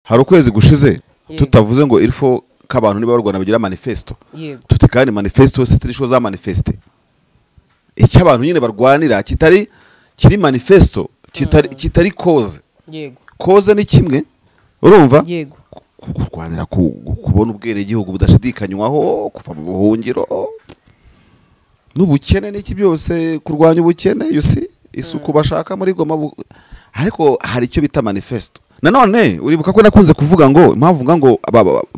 Hari ukwezi gushize tutavuze ngo il faut ko abantu niba barwana bagira manifesto. Tuti kandi manifesto c'est une chose à manifester. Icyo abantu nyine barwanira kitari kiri manifesto kitari cause. Yego. Cause ni kimwe urumva? Yego. Kurwanira kubona ubwere igihugu budashidikanywaho, kuva mu buhungiro n'ubukene n'iki byose, kurwanya ubukene, you see, isuku bashaka muri Goma, ariko hari icyo bita manifesto. Nanone uribuka ko nakunze kuvuga ngo impamvu mvuga ngo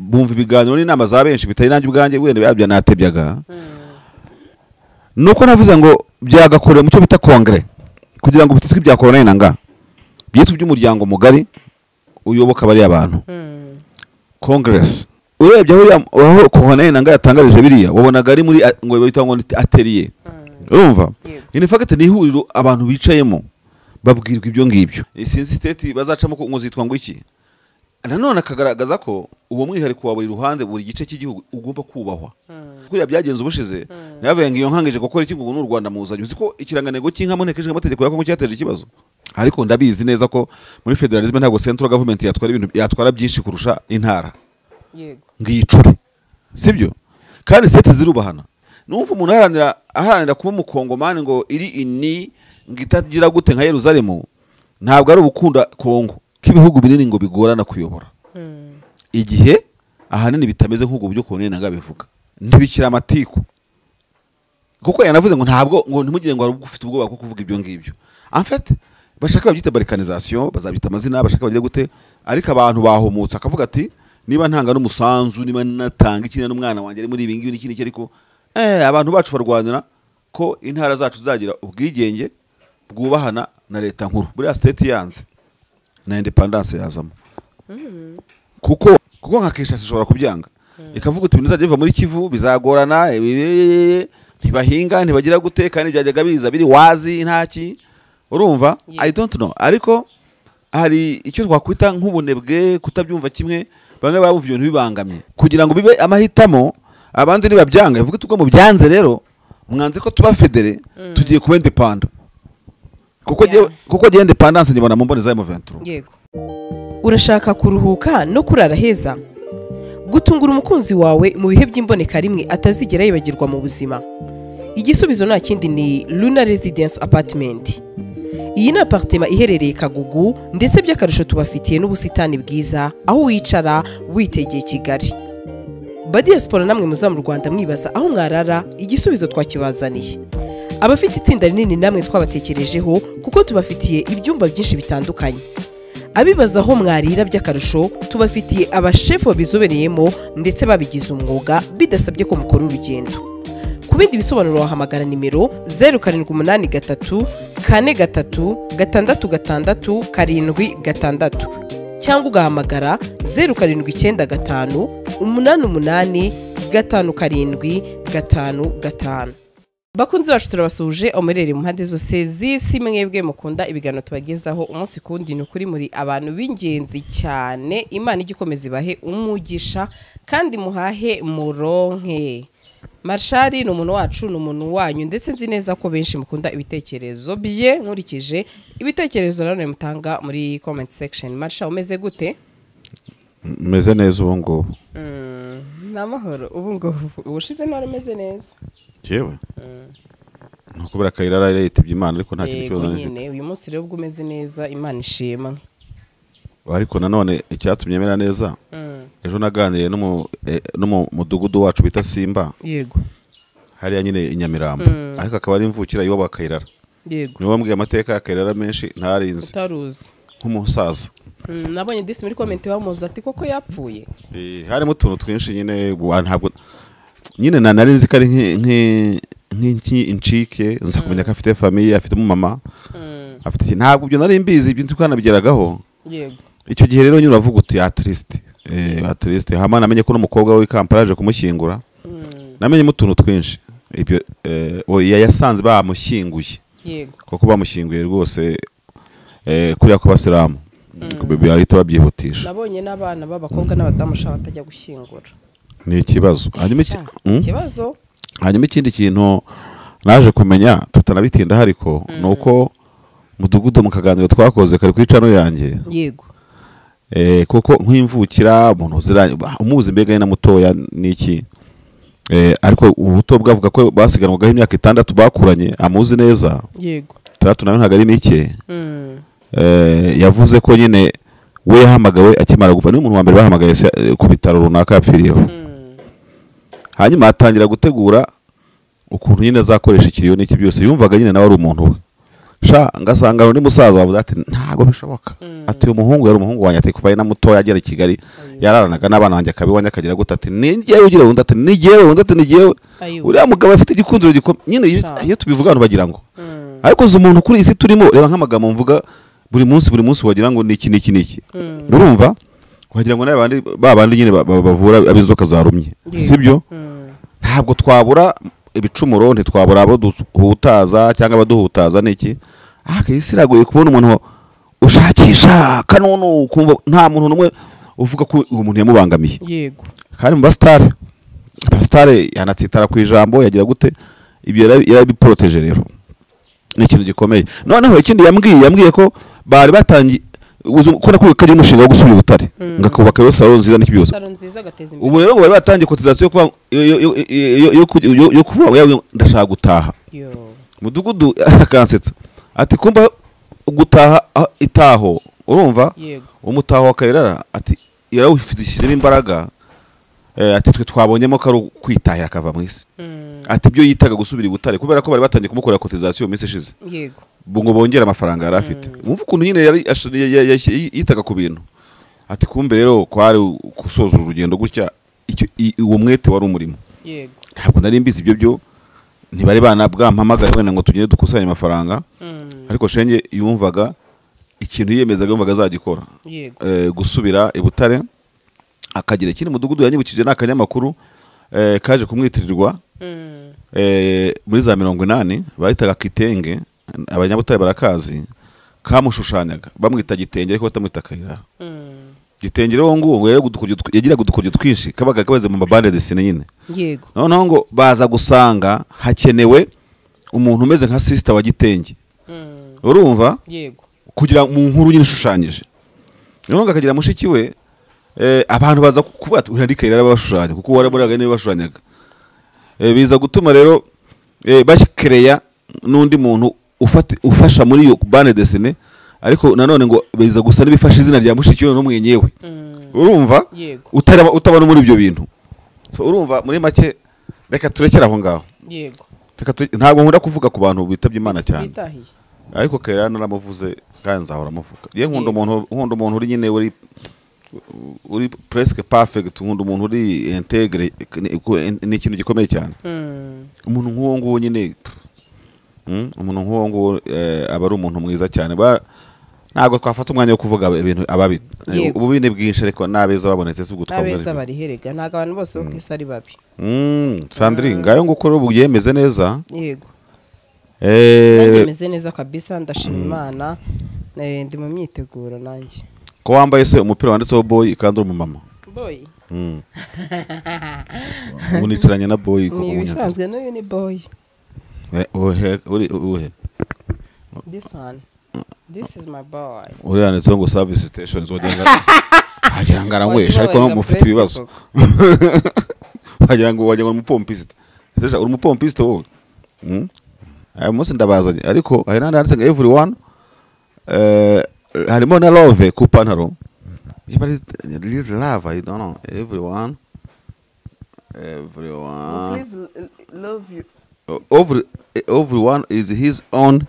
bumva ibiganiro n'inama za benshi bitari nanjye ubwanjye wenda yabya natebyaga, nuko navuze ngo byagakorewe mu cyo bita kongre kugira ngo bititwe ibya Corneille Nangaa, byitwa by'umuryango mugari uyoboka bari abantu. Congress urebye aho Corneille Nangaa yatangarije biriya wabonaga ari muri ngo bita ngo atelier, urumva in fact ni ihuriro abantu bicayemo babwirwa ibyo ngibyo. Sinzi state bazacamo ngo zitwa ngo iki. Nanone akagaragaza ko uwo mwihariko wa buri ruhande buri gice cy'igihugu ugomba kubahwa. Kuriya byagenze ubushize nabavuye ngo iyo nkangije gukora iki ngo n'u Rwanda muzanye, uzi ko ikirangantego cy'inka mu nteko ishinga amategeko ya Kongo cyateje ikibazo. Ariko ndabizi neza ko muri federalism ntabwo central government yatwara ibintu, yatwara byinshi kurusha intara. Yego. Ngiyicure. Sibyo? Kandi state zirubahana. Numva umuntu aharanira kuba umukongomani ngo iri ini ngitagira gute nka Yerusalemu, ntabwo ari ubukunda Kongo k'ibihugu binini ngo bigorana kuyobora. Igihe ahanini bitameze nk'ubwo buryo Corneille Nangaa bivuga, ntibikira amatiku. Kuko yanavuze ngo ntabwo ngo ntimugire ngo ufite ubwoba bwo kuvuga ibyo ngibyo. En fait bashaka babyita balkanisation, bazabyita amazina, bashaka bagire gute, ariko abantu bahumutse akavuga ati niba ntanga n'umusanzu, niba natanga ikindi n'umwana wanjye ari muri ibi ngibi n'iki n'iki, ariko abantu bacu barwanira ko intara zacu zagira ubwigenge bwubahana na leta nkuru. Buriya state yanze na independence yazamo. Kuko nka Kinshasa ishobora kubyanga ikavuga uti ibintu biva muri Kivu bizagorana, ntibahinga ntibagira gute, kandi byajyaga biza biri wazi ntaki, urumva? I don't know, ariko hari icyo twakwita nk'ubunebwe, kutabyumva kimwe, bamwe babumva ibintu bibangamye kugira ngo bibe amahitamo, abandi nibabyanga ivuga tuko mu byanze rero mwanze ko tuba federe, tugiye kuba independent. Kuko giye independence nibona mu mbone za M23. Yego. Urashaka kuruhuka no kurara heza, gutungura umukunzi wawe mu bihe by'imboneka rimwe atazigera yibagirwa mu buzima? Igisubizo nta kindi ni Luna Residence Apartment. Iyi ni apartment iherereye Kagugu, ndetse by'akarusho tubafitiye n'ubusitani bwiza aho wicara witegeye Kigali. Ba diaspora namwe muza mu Rwanda mwibaza aho mwarara, igisubizo twakibazaniye. Abafite itsinda rinini namwe twabatekerejeho kuko tubafitiye ibyumba byinshi bitandukanye. Abibaza aho mwarira by'akarusho tubafitiye abashefu babizobereyemo ndetse babigize umwuga bidasabye ko mukora urugendo. Ku bindi bisobanuro wahamagara nimero 0783 43 66 76 cyangwa ugahamagara 0795 88 57 55. Bakunzi bacu turabasuje omerere mu mpande zose z'isi, mwebwe mukunda ibiganiro tubagezaho umunsi kundi. Ni ukuri muri abantu b'ingenzi cyane, Imana igikomeza ibahe umugisha kandi muhahe muronke. Marshali ni umuntu wacu, ni umuntu wanyu, ndetse nzi neza ko benshi mukunda ibitekerezo bye nkurikije ibitekerezo nanone mutanga muri comment section. Marshal, umeze gute? Meze neza ubu ngubu. Namahoro ubu ngubu, ubushize ntwari umeze neza. Jewe nuko bura kayirara yitibye Imana, ariko nta kintu kibazo nifite. Uyu munsi rero ubwo umeze neza, Imana ishimwe. Ariko nanone icyatumye mera neza, ejo naganiriye no mu mudugudu wacu bita Simba. Yego. Hariya nyine i Nyamirambo, ariko akaba ari imvukira iwabo Kayirara. Yego. Niwe wambwiye amateka ya Kayirara menshi ntarinzi. Utaruzi. Nk'umusaza. Nabonye disi muri comment bamuza ati koko yapfuye. Harimo utuntu twinshi nyine ntabwo nyine nari nzi ko ari nk'inki incike, nza kumenya ko afite famille, afite umumama, afite ntabwo ibyo nari mbizi, ibyo tukanabigeragaho. Yego. Icyo gihe rero nyine uravuga uti atriste, atriste. Hama namenye ko n'umukobwa we Kampala aje kumushyingura. Namenye mu tuntu twinshi ibyo yasanze bamushyinguye. Yego. Kuko bamushyinguye rwose kuriya ku basilamu bahita babyihutisha. Nabonye n'abana b'abakobwa n'abadamu shaka batajya gushyingura. Ni ikibazo. Hanyuma ikibazo. Hanyuma ikindi kintu naje kumenya tutanabitinda hariko nuko mudugudu mu kaganiro twakoze kari kuri cano yanjye. Yego. Kuko nk'imvukira umuntu uziranye umuzi mbega na mutoya niki, ariko ubuto bwavuga ko basiganwaga imyaka 6 bakuranye, amuzi neza. Yego. 6 nawe ntago ari mike. Yavuze ko nyine we yahamagawe akimara gupfa, ni umuntu wa mbere bahamagaye ku bitaro runaka yapfiriyeho. Hanyuma atangira gutegura ukuntu nyine azakoresha ikiriyo n'iki byose, yumvaga nyine nawe ari umuntu we. Sha ngasanga undi musaza wavuze ati ntago bishoboka. Ati uyu muhungu yari umuhungu wanjye, ati kuva na mutoya agera i Kigali yararanaga n'abana banjye akabiwanya akagira gute, ati ni njyewe ugira undi, ati ni njyewe undi, ati ni njyewe. Uriya mugabo afite igikundiro gikomeye nyine, iyo tubivuga abantu bagira ngo ariko uzi umuntu kuri isi turimo, reba nk'amagambo mvuga buri munsi wagira ngo niki niki niki. Urumva wagira ngo n'abandi babandi nyine bavura ab'inzoka zarumye, sibyo? Ntabwo twabura ibicumuro, ntitwabura abo duhutaza cyangwa abaduhutaza niki. Isi iragoye kubona umuntu ushakisha kanunu, kumva nta muntu n'umwe uvuga ko uwo muntu yamubangamiye. Yego. Kandi mu basitare yanatsitara ku ijambo yagira gute, ibyo yarabiproteje rero ni ikintu gikomeye. Noneho ikindi yambwiye ko bari batangiye ko nakuye kari umushinga wo gusubira Butare ngakubaka yo salon nziza n'iki byose. Salon nziza gateza imbere. Ubu rero ngo bari batangiye cotisation yo kuvuga ndashaka gutaha. Mudugudu akansetsa ati kumba gutaha itaho, urumva umutaho wa Kayirara ati yarawufitishije imbaraga, ati twe twabonyemo ko ari kwitahira akava mu isi. Ati ibyo yitaga gusubira i Butare kubera ko bari batangiye kumukorera cotisation mu minsi ishize. Yego. Ngo bongera amafaranga yari afite. Mwumva ukuntu nyine yari yitaga ku bintu. Ati kumbe rero kwari gusoza urugendo gutya, icyo uwo mwete wari umurimo. Yego. Ntabwo nari mbizi ibyo byo, ntibari bana bwampamagaye wenda ngo tugende dukusanye amafaranga. Ariko shenge yumvaga ikintu yiyemezaga, yumvaga azagikora. Yego. Gusubira i Butare akagira ikindi mudugudu yanyibukije n'akanyamakuru kaje kumwitirirwa muri za 80 bahitaga Kitenge, abanyabutare barakazi, kamushushanyaga bamwita Gitenge ariko batamwita Kayirara. Gitenge rero ngo yagiraga udukoryo twinshi kabaga kabaze mu mabande desine nyine. Yego. Noneho ngo baza gusanga hakenewe umuntu umeze nka sister wa Gitenge. Urumva? Yego. Kugira mu nkuru nyine ishushanyije. Noneho akagira mushiki we, abantu baza kuvuga ati uriya Kayirara bashushanya kuko waraburaga niwe bashushanyaga. Biza gutuma rero bashikereya n'undi muntu ufasha muri iyo bande desine, ariko nanone ngo biza gusa n'ibifasha izina rya mushiki we n'umwenyewe. Urumva? Utabona muri ibyo bintu. So urumva muri make reka turekera aho ngaho. Yego. Ntabwo nkunda kuvuga ku bantu bitabye Imana cyane. Ariko Kayirara naramuvuze kandi nzahora muvuga. Ye nkunda umuntu uri nyine uri presque perfect, nkunda umuntu uri integre, ni ikintu gikomeye cyane. Umuntu nk'uwo nguwo nyine, umuntu nk'uwo nguwo aba ari umuntu mwiza cyane. Ntabwo twafata umwanya wo kuvuga ibintu ababi, ububi ni bwinshi, ariko n'abeza babonetse si ubwo twabona. N'abeza bari herega, ntabwo abantu bose bo ku isi ari babi. Sandrine ngayo nguko rero yemeze neza. Yego. Yemeze neza kabisa, ndashima Imana, ndi mu myiteguro nanjye. Ko wambaye se umupira wanditseho boy kandi uri umumama? Boy. Unicaranye na boy koko munyaga. Ni bisanzwe n'uyu ni boy. Ohe uri uhe? This one. This is my boy. Uri yanditseho ngo service station zogenga. Wagira ngo aranywesha ariko no mufite ibibazo. Wagira ngo umupompiste. Ese uri umupompiste wowe? Ayo munsi ndabazanye ariko hari nandi handitse ngo everyone, harimo na love ku pantaro. Niba ari love, I don't know. Everyone. Please love you. Everyone is his own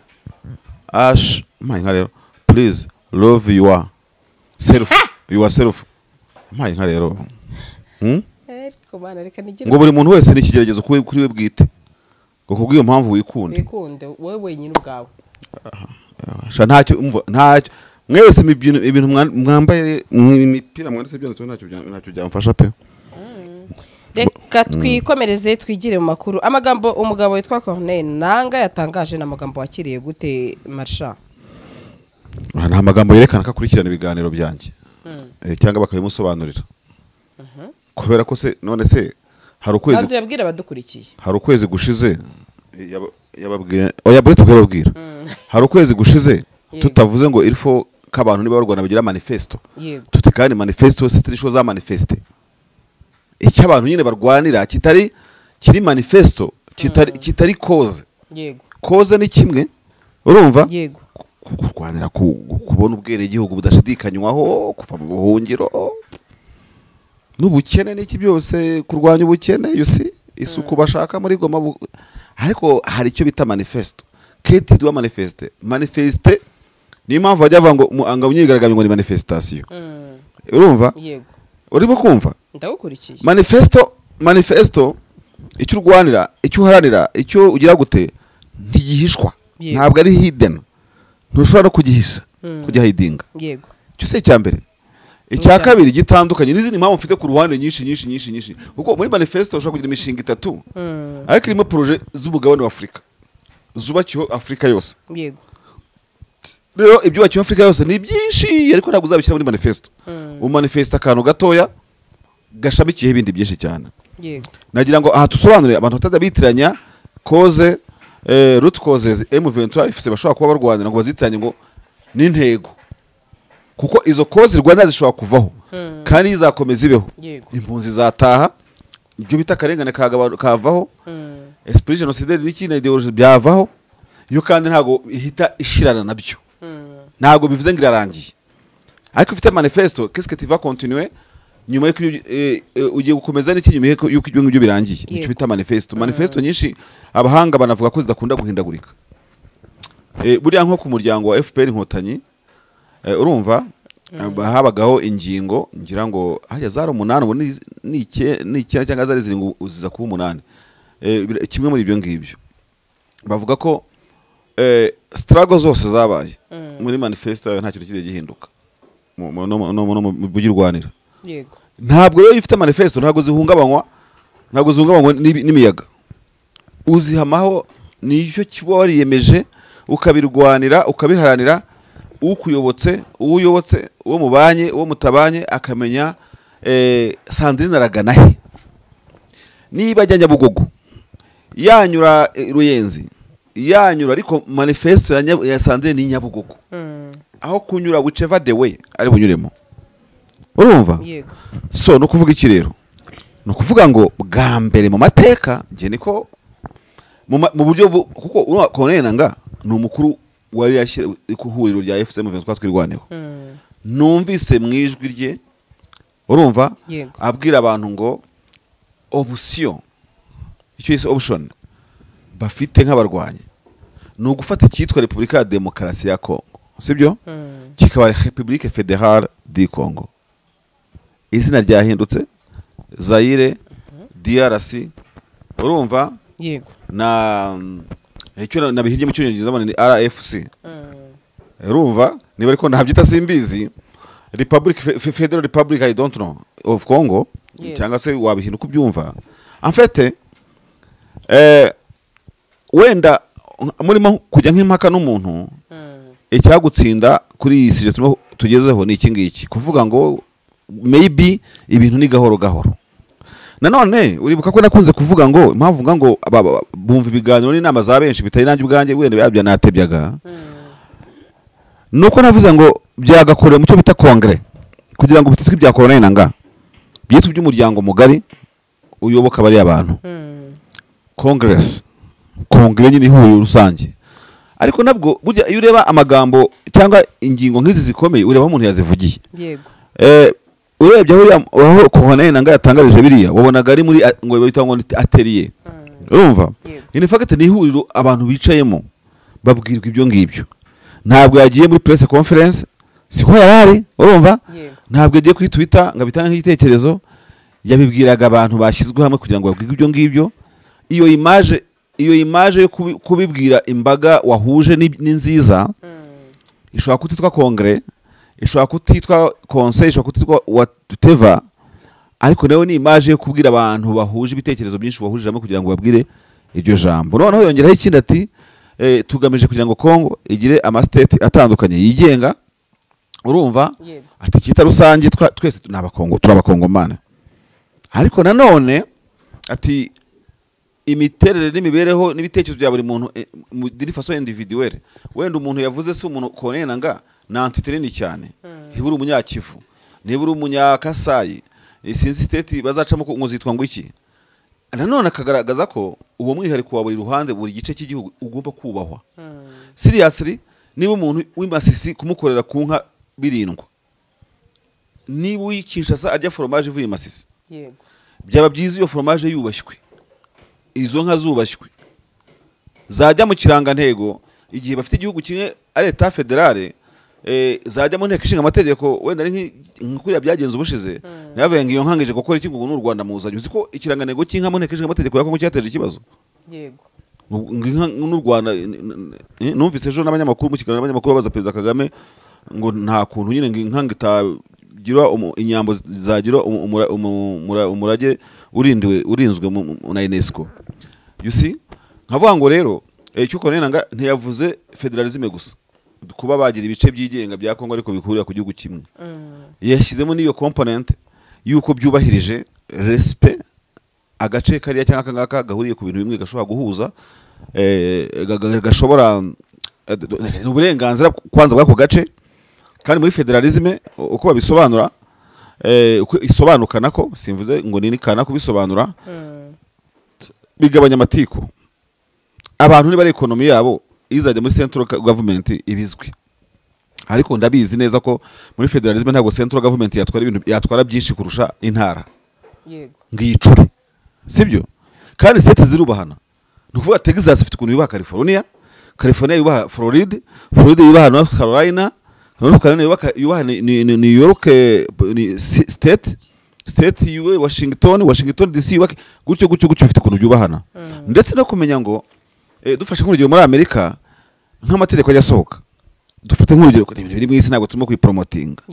ash. My nka rero. Please love your self. Yourself. My nka rero. Ngo buri muntu wese ni ikigeragezo kuri we bwite. Ngo kubw'iyo mpamvu wikunde. Wikunde wowe wenyine ubwawe. Sha ntacyo umva ntacyo mwese ibintu mwambaye imipira mwanditse byanditse ntacyo byamfasha pe. Reka twikomereze twigire mu makuru. Amagambo umugabo witwa Corneille Nanga yatangaje na magambo wakiriye gute Marsha? Nta magambo yerekana ko akurikirana ibiganiro byanjye cyangwa bakabimusobanurira. Kubera ko se none se hari ukwezi yabwira abadukurikiye. Hari ukwezi gushize yababwira oya buretse kuyababwira. Hari ukwezi gushize tutavuze ngo ilfo kabantu niba barwana bagira manifesto. Tuti Kandi manifesto c'est chose à manifester, icyo abantu nyine barwanira kitari kiri manifesto, kitari cause. Cause ni kimwe, urumva? Yego. Kurwanira kubona ubwenegihugu budashidikanywaho, kuva mu buhungiro n'ubukene n'iki byose, kurwanya ubukene, you see, isuku bashaka muri Goma. Ariko hari icyo bita manifesto keti doit manifester. Manifeste, niyo mpamvu bajya bavuga ngo ngo imyigaragambyo ngo ni manifestation. Urumva? Yego. Urimo kumva? Ndagukurikiye. Manifesto, icyo urwanira, icyo uharanira, icyo ugira gute, ntigihishwa. Ntabwo ari hidden, ntushobora no kugihisha, kugihidinga. Icyo si icya mbere. Icya kabiri gitandukanye n'izindi mpamvu mfite ku ruhande nyinshi nyinshi nyinshi nyinshi, kuko muri manifesto ushobora kugira imishinga itatu, ariko irimo projet z'umugabane wa Afurika zubakiyeho Afurika yose. Rero ibyubakiyeho Afurika yose ni byinshi, ariko ntabwo uzabishyira muri manifesto. Umanifesta akantu gatoya gashamikiyeho ibindi byinshi cyane. Nagira ngo aha tusobanurire abantu batajya bitiranya cause, root causes M23 ifise bashobora kuba barwanira ngo bazitiranye ngo n'intego, kuko izo cause rwanda zishobora kuvaho kandi izakomeza ibeho. Impunzi zataha, ibyo bita akarengane kavaho, esprit génocidaire n'iki na idéologie byavaho. Iyo kandi ntabwo ihita ishirana nabyo, ntabwo bivuze ngo irarangiye. Ariko ufite manifesto, qu'est-ce que tu vas continuer nyuma y'uko ugiye gukomeza n'iki nyuma y'uko ibyo ngibyo birangiye? Nicyo bita manifesto. Manifesto nyinshi abahanga banavuga ko zidakunda guhindagurika. Buriya nko ku muryango wa FPR Inkotanyi, urumva, habagaho ingingo, ngira ngo hajya zari 8, ubu ni 9 cyangwa zari 7, ziza kuba 8. Kimwe muri ibyo ngibyo bavuga ko struggle zose zabaye muri manifesto yawe nta kintu kigiye gihinduka mu bugirwanira. Ntabwo rero iyo ufite manifesto ntabwo zihungabanywa, ntabwo zihungabanywa n'imiyaga. Uzihamaho, nicyo kiba wariyemeje, ukabirwanira, ukabiharanira. Ukuyobotse, uwo uyobotse, uwo mubanye, uwo mutabanye, akamenya Sandrine aragana he. Niba ajya Nyabugogo, yanyura Ruyenzi, yanyura, ariko manifesto ya Sandrine ni Nyabugogo, aho kunyura, whichever the way ari bunyuremo, urumva? Yego. So no kuvuga iki rero, ni ukuvuga ngo bwa mbere mu mateka, njye niko mu buryo kuko urumva Corneille Nangaa ni umukuru wari yashyira ku ihuriro rya AFC M23 Twirwaneho. Numvise mu ijwi rye, urumva, abwira abantu ngo option, icyo yise option bafite nk'abarwanyi ni ugufata icyitwa Repubulika ya Demokarasi ya Congo, sibyo? Kikaba République Fédérale du Congo, izina ryahindutse Zaire, DRC, urumva? Yego. Na icyo nabihirye mu cyongereza mbona ni RFC. Urumva, niba ariko ntabyita simbizi, Republic Federal Republic, I don't know, of Congo. Cyangwa se wabihina uko ubyumva. En fait, wenda murimo kujya nk'impaka n'umuntu, icyagutsinda kuri iyi sujet turimo tugezeho ni iki ngiki, kuvuga ngo maybe ibintu ni gahoro gahoro. Nanone uribuka ko nakunze kuvuga ngo impamvu mvuga ngo bumva ibiganiro n'inama za benshi bitari nanjye ubwanjye, wenda yabyo natebyaga, nuko navuze ngo byagakorewe mu cyo bita congrès, kugira ngo bititwe ibya Corneille Nangaa, byitwa iby'umuryango mugari uyoboka bariya bantu. Congress, congrès nyine, ihuriro rusange. Ariko nabwo burya iyo ureba amagambo cyangwa ingingo nk'izi zikomeye, ureba aho umuntu yazivugiye. Urebye aho Corneille Nangaa yatangarije biriya, wabonaga ari muri ngo bita ngo ni atelier, urumva? Yego. In fact ni ihuriro abantu bicayemo babwirwa ibyo ngibyo. Ntabwo yagiye muri press conference, siko yarari, urumva? Yego. Ntabwo yagiye kuri Twitter ngo abitange nk'igitekerezo, yabibwiraga abantu bashyizwe hamwe kugira ngo babwirwe ibyo ngibyo. Iyo image yo kubibwira imbaga wahuje ni nziza. Ishobora kutitwa congrès, ishobora kutitwa conseil, ishobora kutitwa whatever, ariko nayo ni image yo kubwira abantu bahuje ibitekerezo byinshi, wahurije hamwe kugira ngo babwire iryo jambo. Noneho yongeraho ikindi ati tugamije kugira ngo Congo igire amastate atandukanye yigenga, urumva? Yego. Ati kita rusange twese ni abakongo, turi abakongomani. Ariko nanone ati imiterere n'imibereho n'ibitekerezo bya buri muntu d'une façon individuelle. Wenda umuntu yavuze si umuntu Corneille Nangaa, ni entité nini cyane, ntiburi umunyakivu. Niba uri umunyakasayi, sinzi state bazacamo ngo zitwa ngo iki. Nanone akagaragaza ko uwo mwihariko wa buri ruhande, buri gice cy'igihugu ugomba kubahwa. Seriously, niba umuntu w'imasisi kumukorera ku nka birindwa, niba uw'i arya foromaje ivuye Masisi, yego, byaba byiza iyo foromaje yubashywe, izo nka zubashywe, zajya mu kirangantego. Igihe bafite igihugu kimwe ari État fédéral, zajya mu nteko ishinga amategeko, wenda ari nk'ukuriya byagenze ubushize, ntibavuge ngo iyo nka ngije gukora iki, ngo n'u Rwanda muzanye. Uzi ko ikirangantego cy'inka mu nteko ishinga amategeko ya Kongo cyateje ikibazo? Yego. Ngo inka n'u Rwanda. Numvise ejo n'abanyamakuru mu kiganiro n'abanyamakuru babaza Perezida Kagame ngo nta kuntu nyine ngo inka ngo itagira inyambo zagira umurage urindiwe, urinzwe na UNESCO. You see, nkavuga ngo rero icyo Corneille Nangaa ntiyavuze fédéralisme gusa, kuba bagira ibice byigenga bya Kongo ariko bihurira ku gihugu kimwe, yashyizemo n'iyo component y'uko byubahirije respect agace kariya cyangwa aka ngaka gahuriye ku bintu bimwe gashobora guhuza, gashobora uburenganzira kwanza bw'ako gace. Kandi muri fédéralisme uko babisobanura, uko isobanuka, nako simvuze ngo ni kana kubisobanura, bigabanya amatiku. Abantu niba ari economy yabo izajya muri central government ibizwi, ariko ndabizi neza ko muri fédéralisme ntabwo central government yatwara ibintu, yatwara byinshi kurusha intara ngo iyicure, sibyo? Kandi state zirubahana. Ni ukuvuga Texas ifite ukuntu yubaha California, California yubaha Floride, Floride yubaha North Carolina, North Carolina yubaha New York, ni state yubaha Washington, Washington DC yubaha gutyo gutyo gutyo. Bifite ukuntu byubahana. Ndetse no kumenya ngo dufashe nk'urugero muri Amerika, nk'amategeko ajya asohoka, dufate nk'urugero, ni ibintu biri mu isi, ntabwo turimo kuyipromotinga.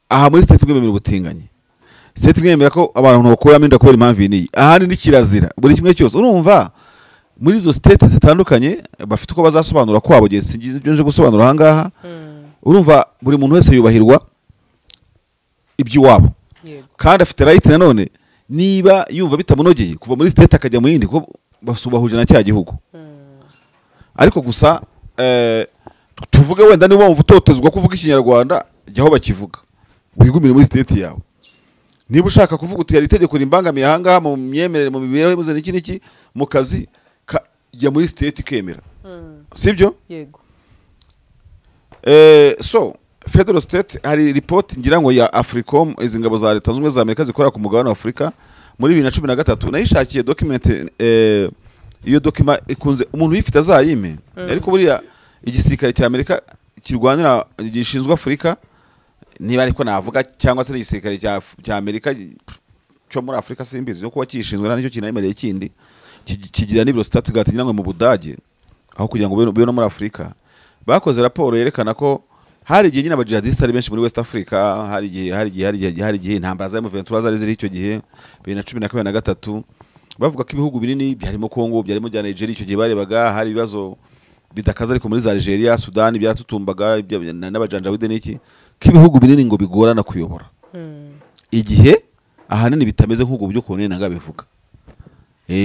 Aha muri state imwe bemera ubutinganyi, state imwe yemera ko abantu bakuramo inda kubera impamvu iyi n'iyi, ahandi ni kirazira, buri kimwe cyose. Urumva muri izo state zitandukanye bafite uko bazasobanura kwabo, gihe singize ibyo nje gusobanura aha ngaha. Urumva buri muntu wese yubahirwa iby'iwabo, kandi afite right nanone niba yumva bitamunogeye kuva muri state akajya mu yindi, kuko basubahuje na cya gihugu. Ariko gusa tuvuge wenda niba wumva utotezwa kuvuga Ikinyarwanda, jya aho bakivuga, wigumire muri state yawe. Niba ushaka kuvuga uti hari itegeko rimbangamiye ahangaha mu myemerere, mu mibereho y'ubuzima, n'iki n'iki, mu kazi, jya muri state ikemera, sibyo? Yego. So federal state, hari report ngira ngo ya Africom, izi ngabo za Leta Zunze Ubumwe za Amerika zikorera ku mugabane wa Afurika, muri 2013 nayishakiye document. Iyo document ikunze umuntu uyifite azayime. Ariko buriya igisirikare cya Amerika kirwanira, gishinzwe Afurika, niba ariko navuga, cyangwa se igisirikare cya Amerika cyo muri Afurika, simbizi, no kuba kishinzwe nta nicyo kinayemereye kindi. Kigira n'ibiro Stuttgart ngira ngo mu Budage, aho kugira ngo bibe no muri Afurika. Bakoze raporo yerekana ko hari igihe nyine abajihadistes ari benshi muri West Africa, hari igihe intambara za M23 zari ziri icyo gihe 2012 na gatatu. Bavuga ko ibihugu binini byarimo Congo, byarimo bya Nigeria, icyo gihe barebaga hari ibibazo bidakaze, ariko muri za Algeria, Sudan byaratutumbaga, n'abajanjawide n'iki, ko ibihugu binini ngo bigorana kuyobora igihe ahanini bitameze nk'ubwo buryo Corneille Nangaa bivuga,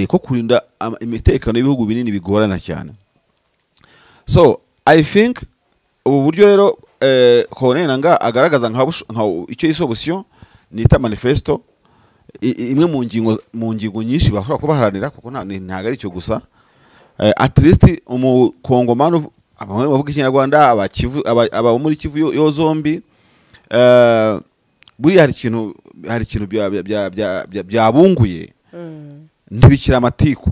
ko kurinda imitekano y'ibihugu binini bigorana cyane. So I think ubu buryo rero Corneille Nangaa agaragaza nka icyo yise option nita manifesto, imwe mu ngingo nyinshi bashobora kubaharanira, kuko ntabwo ari icyo gusa. At least umukongomani bamwe bavuga Ikinyarwanda, abakivu, aba muri Kivu yo zombi, buriya hari ikintu byabunguye, ntibikira amatiku.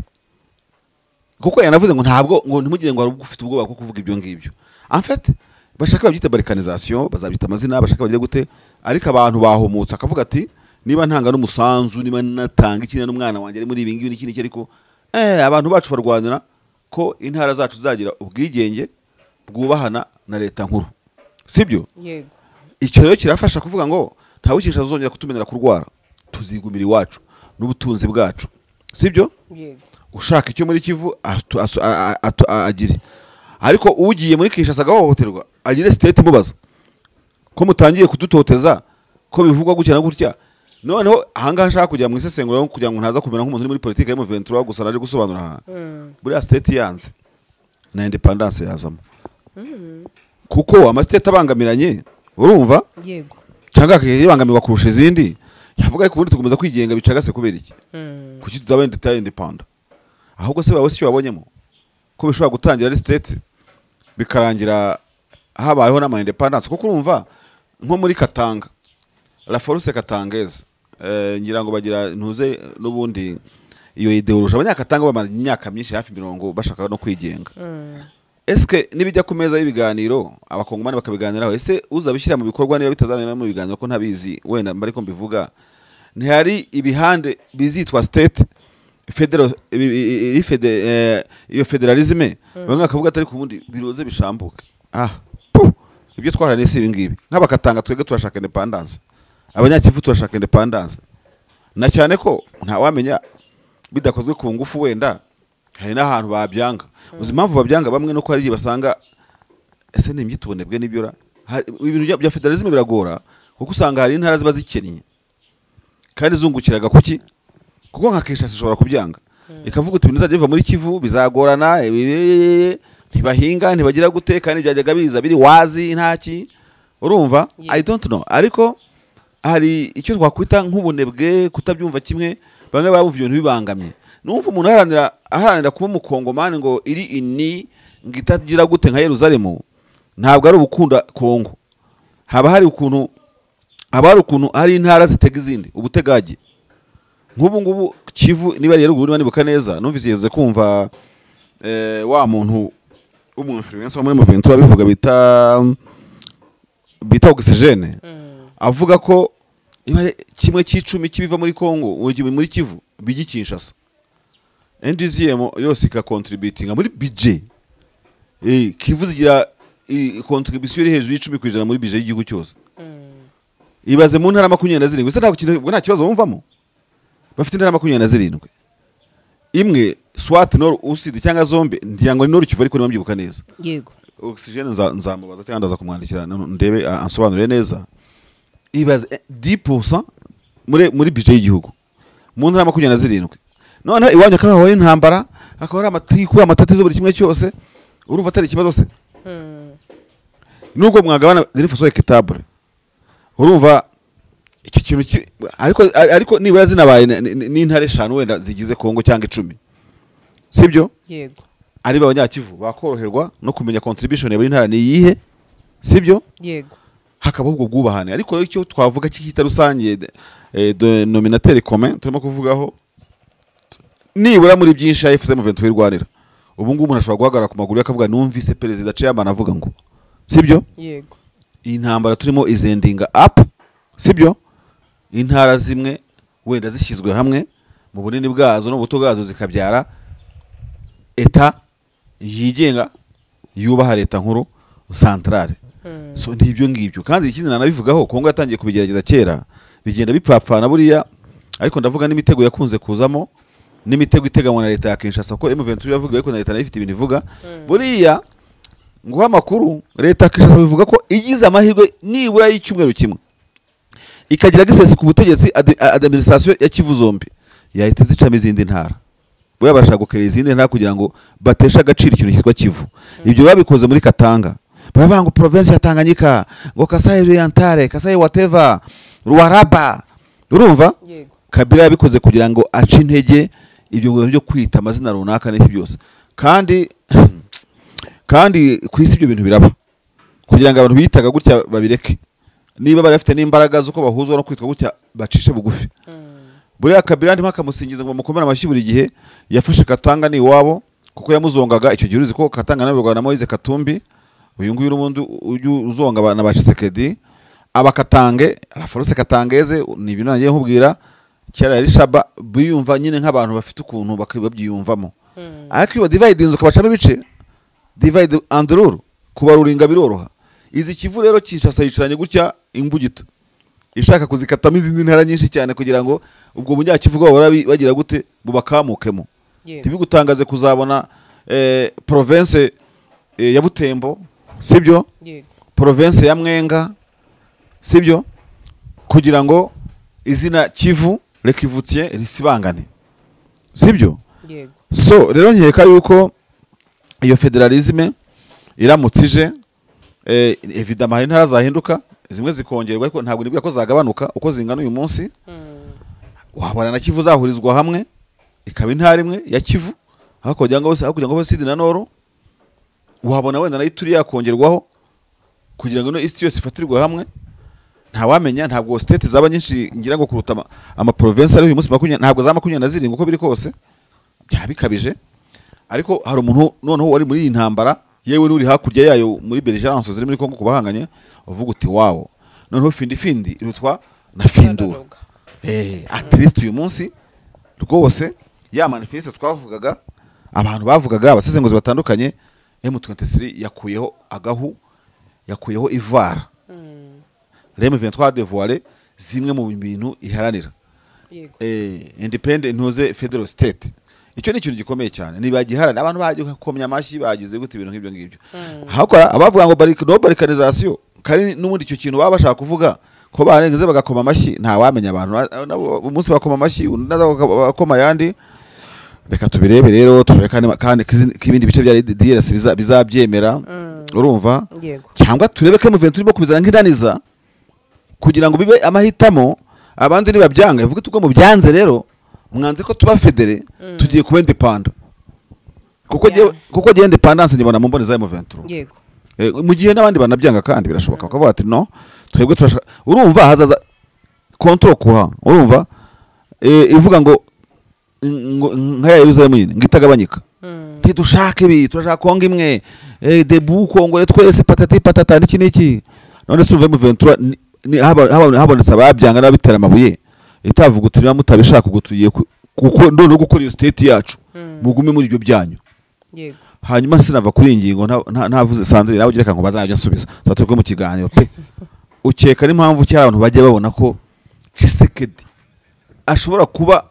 Kuko yanavuze ngo ntabwo, ngo ntimugire ngo hari ubwo ufite ubwoba bwo kuvuga ibyo ngibyo. En fait bashaka babyita balkanisation, bazabyita amazina bashaka bagire gute, ariko abantu bahumutse. Akavuga ati niba ntanga n'umusanzu, niba natanga iki, n'umwana wanjye ari muri ibi ngibi n'iki n'iki, ariko abantu bacu barwanira ko intara zacu zagira ubwigenge bwubahana na leta nkuru, sibyo? Yego. Icyo rero kirafasha kuvuga ngo nta wikisha azongera kutumenera kurwara, tuzigumira iwacu n'ubutunzi bwacu, sibyo? Yego. Ushaka icyo muri Kivu agire, ariko ugiye muri Kinshasa agahohoterwa agire state imubaza ko mutangiye kudutoteza, ko bivugwa gutya na gutya. Noneho ahangaha nshaka kujya mu isesengura kugira ngo ntaza kumera nk'umuntu uri muri politiki ya M23 gusa naje gusobanura aha. Buriya state yanze na independence yazamo, kuko amastate abangamiranye, urumva? Yego. Cyangwa akibangamirwa kurusha izindi, yavuga ko ubundi tugomba kwigenga bicagase kubera iki? Kuki tutaba independent? Ahubwo se bawe si wabonyemo ko bishobora gutangira ari state bikarangira habayeho n'ama independence? Kuko urumva nko muri Katanga, la force katangaise, ngira ngo bagira ntuze n'ubundi iyo idéologie. Abanyakatanga bamaze imyaka myinshi, hafi 50, bashaka no kwigenga. Eske nibijya ku meza y'ibiganiro, abakongomani bakabiganiraho, ese uzabishyira mu bikorwa niba bitazanira mu biganiro, ko ntabizi wenda mba ariko mbivuga, ntihari ibihande bizitwa state federal iyo fédéralisme? Bamwe bakavuga atari ku bundi biroze bishambuke. Puh, ibyo twaharaniye si ibi ngibi. Nk'abakatanga twebwe turashaka independence, abanyakivu turashaka independence, na cyane ko ntawamenya bidakozwe ku ngufu, wenda hari n'ahantu babyanga. Uzi impamvu babyanga bamwe? Nuko hari igihe basanga, ese ni imyitubonebwe n'ibyo ra? Ibintu bya fédéralisme biragora, kuko usanga hari intara ziba zikennye kandi zungukiraga kuki, kuko nka Kinshasa ishobora kubyanga ikavuga uti ibintu bizajya biva muri Kivu bizagorana, ntibahinga, ntibagira gute, kandi byajyaga biza biri wazi ntaki. Urumva? I don't know, ariko hari icyo twakwita nk'ubunebwe, kutabyumva kimwe. Bamwe bumva ibintu bibangamye. Numva umuntu aharanira kuba umukongomani ngo iri ini, ngo itagira gute nka Yeruzalemu, ntabwo ari ubukunda Kongo. Haba hari ukuntu hari intara zitega izindi ubutegage. Nk'ubu ngubu Kivu niba ari ruguru, niba nibuka neza, numvise yeze kumva wa muntu w'umu influencer wo muri Moventura bivuga, bita Oxygene, avuga ko niba ari 1/10 cy'ibiva muri Kongo muri Kivu bijya i Kinshasa, NDZM yose ikakontributinga muri budget. Kivu zigira contribution iri hejuru y'10% muri budget y'igihugu cyose. Ibaze mu ntara 27. Ese ntabwo ubwo nta kibazo wumvamo? Bafite intara 27, imwe soit nord ou sud cyangwa zombi, ngira ngo ni nord Kivu, ariko niba mbyibuka neza. Oxygene nzamubaza cyangwa ndaza kumwandikira ndebe ansobanurire neza. Ibaze 10% muri budget y'igihugu mu ntara 27, noneho iwanyu akaba habaye intambara, hakaba hari amatiku, amatatizo, buri kimwe cyose. Urumva atari ikibazo se? Nubwo mwagabana d'une façon équitable, urumva icyo kintu ariko nibura zinabaye n'intare 5 wenda zigize Kongo cyangwa 10, sibyo? Yego. Ari abanyakivu bakoroherwa no kumenya contribution ya buri ntara ni iyihe, sibyo? Yego. Hakaba ubwo bwubahane. Ariko rero icyo twavuga cy'ikita rusange, dénominateur commun turimo kuvugaho, nibura muri byinshi AFC M23 irwanira ubu ngubu, umuntu ashobora guhagarara ku maguru ye akavuga: numvise perezida chairman avuga ngo, sibyo? Yego. Iyi ntambara turimo izendinga up, sibyo? Intara zimwe wenda zishyizwe hamwe mu bunini bwazo n'ubuto bwazo zikabyara État yigenga yubaha leta nkuru centrale. So ni ibyo ngibyo. Kandi ikindi nanabivugaho, Kongo yatangiye kubigerageza kera, bigenda bipfapfana buriya, ariko ndavuga n'imitego yakunze kuzamo, n'imitego iteganywa na leta ya Kinshasa, ko M23 iravuga ariko na leta nayo ifite ibintu ivuga. Buriya nguha amakuru, leta ya Kinshasa bivuga ko igize amahirwe nibura y'icyumweru kimwe ikagira access ku butegetsi, administration ya Kivu zombi yahita zicamo izindi ntara. Buriya barashaka gukerera izindi ntara kugira ngo bateshe agaciro ikintu cyitwa Kivu. Ibyo babikoze muri Katanga, baravuga ngo province ya Tanganyika, ngo Kasai Orientale, Kasai whatever, Lualaba. Urumva? Yego. Kabila yabikoze kugira ngo ace intege ibyo bintu byo kwita amazina runaka n'iki byose. Kandi ku isi ibyo bintu biraba kugira ngo abantu biyitaga gutya babireke, niba bari bafite n'imbaraga z'uko bahuzwa no kwitwa gutya, bacishe bugufi. Buriya Kabila ndimo akamusingiza ngo bamukomere amashyi buri gihe, yafashe Katanga ni iwabo kuko yamuzongaga icyo gihe. Uzi ko Katanga nawe na Moise Katumbi, uyu nguyu n'ubundi ujya uzonga abantu ba Tshisekedi, abakatange, la force katangaise, ni ibintu nagiye nkubwira kera yari Shaba, biyumva nyine nk'abantu bafite ukuntu babyiyumvamo. Ariko iyo divide inzu ukabacamo ibice, divide and rule, kubaruringa biroroha. Izi Kivu rero Kinshasa yicaranye gutya imbugita ishaka kuzikatamo izindi ntara nyinshi cyane kugira ngo ubwo bunyakivu bwabo bagira gute bubakamukemo. Ntibigutangaze kuzabona province ya Butembo, sibyo? Yego. Province ya Mwenga, sibyo? Kugira ngo izina Kivu Rekivutiye risibangane, sibyo? Yego. So rero nkeka yuko iyo fédéralisme iramutse ije, évidemment hari intara zahinduka. zimwe zikongerwa, ariko ntabwo nibwira ko zagabanuka uko zingana uyu munsi. Wabona na Kivu zahurizwa hamwe ikaba intara imwe ya Kivu, hakugira ngo Sud na Nord. Wabona wenda na Ituri yakongerwaho kugira ngo no East yose ifatirwe hamwe. Ntawamenya, ntabwo state zaba nyinshi ngira ngo kuruta ama province ari uyu munsi 20, ntabwo za 27 uko biri kose byabikabije. Ariko hari umuntu noneho wari muri iyi ntambara, yewe n'uri hakurya yayo muri Belgique ziri muri Kongo kubahanganye, uvuga uti wawo noneho findi findi irutwa na findura. At least uyu munsi rwose ya manifeste twavugaga, abantu bavugaga abasesenguzi batandukanye, M23 yakuyeho agahu, yakuyeho ivara. M23 dévoilé zimwe mu bintu iharanira. Independent ntuze federal state. Icyo ni ikintu gikomeye cyane, nibagiharana abantu bagiye gukomya amashyi bagize gute ibintu nk'ibyo ngibyo. Hakora abavuga ngo no balkanization, kandi n'ubundi icyo kintu baba bashaka kuvuga ko barengeze bagakoma amashyi, nta wamenya abantu nabo umunsi bakoma amashyi undi bakoma yandi. Reka tubirebe rero, turebe kandi kibindi bice bya DRC bizabyemera, urumva, cyangwa turebe ko M23 irimo kubizana nk'idaniza kugira ngo bibe amahitamo, abandi nibabyanga ivuge tuko mu byanze rero mwanze ko tuba federe, tugiye kuba independent. Kuko je independence nibona mu mbone za M23. Yego. Mu gihe n'abandi banabyanga kandi birashoboka bakavuga ati no twebwe turashaka, urumva hazaza control kuha, urumva ivuga ngo nka ya Yerusalemu nyine ngitagabanyika, ntidushake ibi, turashaka Kongo imwe, debu Kongore twese patati patata n'iki n'iki. None se uve M23 habonetse ababyanga n'abitera amabuye, itavuga uti niba mutabishaka ugutuye kuko none gukora iyo state yacu mugume muri ibyo byanyu. Yego. Hanyuma sinava kuri ingingo ntavuze Sandrine nawe ugira ngo bazajya nsubiza tuba mu kiganiro pe. Ukeka ni impamvu cyari abantu bajye babona ko Tshisekedi ashobora kuba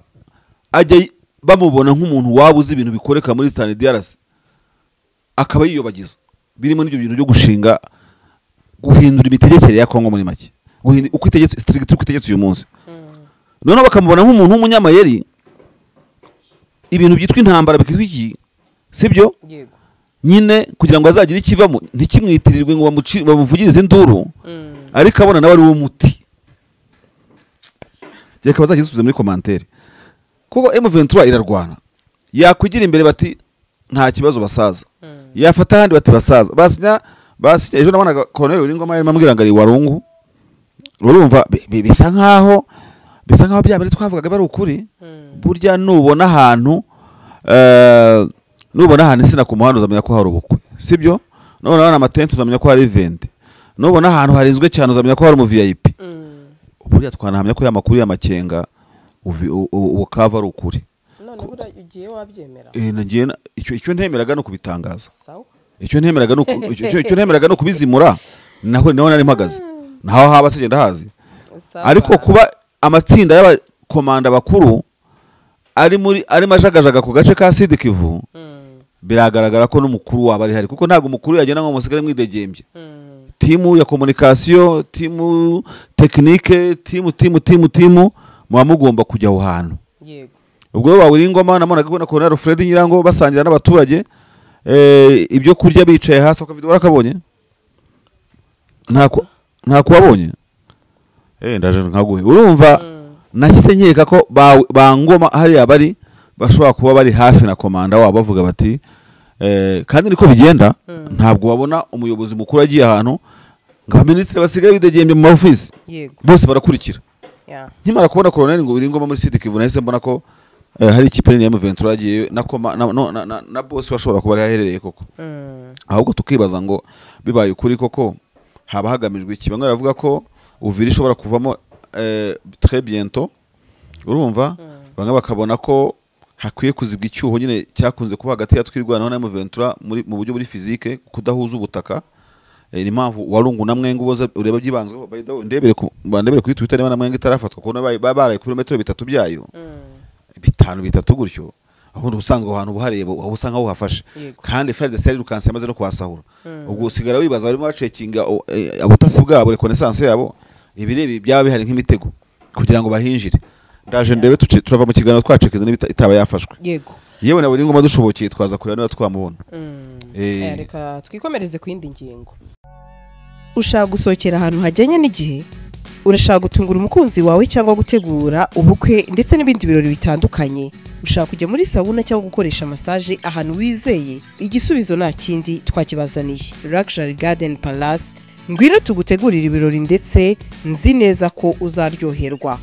ajya bamubona nk'umuntu wabuze ibintu bikoreka muri Eastern DRC akaba yiyobagiza, birimo n'ibyo bintu byo gushinga guhindura imitegekere ya Kongo muri make, guhindura uko itegetse structure uko itegetse uyu munsi. Noneho bakamubona nk'umuntu w'umunyamayeri, ibintu byitwa intambara bikitwa iki, sibyo? Yego. Nyine kugira ngo azagire ikivamo ntikimwitirirwe ngo bamuvugirize induru, ariko abona nawe ari wo muti. Reka bazakisubize muri commentaire, kuko M23 irarwana, yakwigira imbere bati nta kibazo basaza, yafata ahandi bati basaza, basinya ejo nabonaga Colonel Uringoma yarimo ambwira ngo ari Warungu. Urumva bisa nkaho bya bari twavugaga bari ukuri. Burya nubona ahantu insina ku muhanda uzamenya ko hari ubukwe, sibyo? Nubona amatente uzamenya ko hari event, nubona ahantu harinzwe cyane uzamenya ko hari umu VIP. Burya twanahamya ko ya makuru y'amakenga ubukava ari ukuri. None bura ugiye wabyemera? Nagiye icyo ntemeraga no kubitangaza. Icyo ntemeraga no icyo ntemeraga no kubizimura, naho nari mpagaze, naho haba se genda hazi. Ariko kuba amatsinda y'abakomanda bakuru ari muri ari majagajaga ku gace ka Sud Kivu, biragaragara ko n'umukuru waba ari hari, kuko ntabwo umukuru yagenda ngo musigare mwidegembye. Timu ya communication, timu technique, timu muba mugomba kujya aho hantu. Yego. Ubwo bawuri ingoma namonaga ko na Colonel Fred Nyirango basangira n'abaturage ibyo kurya bicaye hasi, akavideo barakabonye? Nta kubabonye? Ndaje nkaguhe. Urumva nashyize nkeka ko bangoma hariya bari bashobora kuba bari hafi na komanda wabo bavuga bati kandi niko bigenda, ntabwo wabona umuyobozi mukuru agiye ahantu ngo abaminisitiri basigaye bidegembye mu office. Bose barakurikira. Nkimara kubona Colonel ngo Uringoma muri Sud Kivu nahise mbona ko hari ikipe nini ya M23 yagiye na na boss washobora kuba yaherereye koko. Ahubwo tukibaza ngo bibaye ukuri koko haba hagamijwe iki? Bamwe baravuga ko Uvira ishobora kuvamo très bientôt, urumva, bamwe bakabona ko hakwiye kuzibwa icyuho nyine cyakunze kuba hagati ya Twirwanaho na M23 muri mu buryo buri physique, kudahuza ubutaka. Ni impamvu Warungu na Mwenga uboza ureba byibanzwe, by the way ndebere bandebere kuri Twitter niba na Mwenga itarafatwa kuko baraye ku kilometero 3 byayo, 5 3 gutyo, aho ubusanzwe ahantu buhareba aho usanga aho hafashe, kandi FARDC yarirukanse yamaze no kuhasahura. Ubwo usigara wibaza barimo bacekinga ubutasi bwabo, reconnaissance yabo, ibirebe byaba bihari nk'imitego kugira ngo bahinjire. Ndaje ndebe turava mu kiganiro twacekeza niba itaba yafashwe. Yego. Yewe na buri ngoma dushobokeye twaza kureba niba twamubona. Reka twikomereze ku yindi ngingo. Ushaka gusohokera ahantu hajyanye n'igihe? Urashaka gutungura umukunzi wawe cyangwa gutegura ubukwe ndetse n'ibindi birori bitandukanye? Ushaka kujya muri sauna cyangwa gukoresha massage ahantu wizeye? Igisubizo nta kindi, twakibazaniye. Luxury Garden Palace, ngwino tugutegurire ibirori ndetse nzi neza ko uzaryoherwa.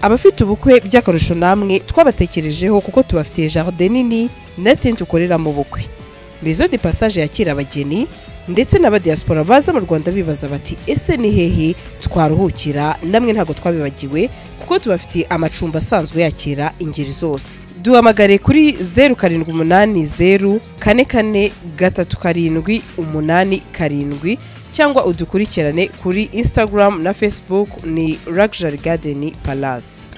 Abafite ubukwe by'akarusho namwe twabatekerejeho kuko tubafitiye jardin nini na tente ukoreramo ubukwe. Maison de passage yakira abageni ndetse n'abadiaspora baza mu Rwanda bibaza bati ese ni hehe twaruhukira? Namwe ntabwo twabibagiwe kuko tubafitiye amacumbi asanzwe yakira ingeri zose. Duhamagare kuri 0780 44 37 87 cyangwa udukurikirane kuri Instagram na Facebook ni Luxury Garden Palace.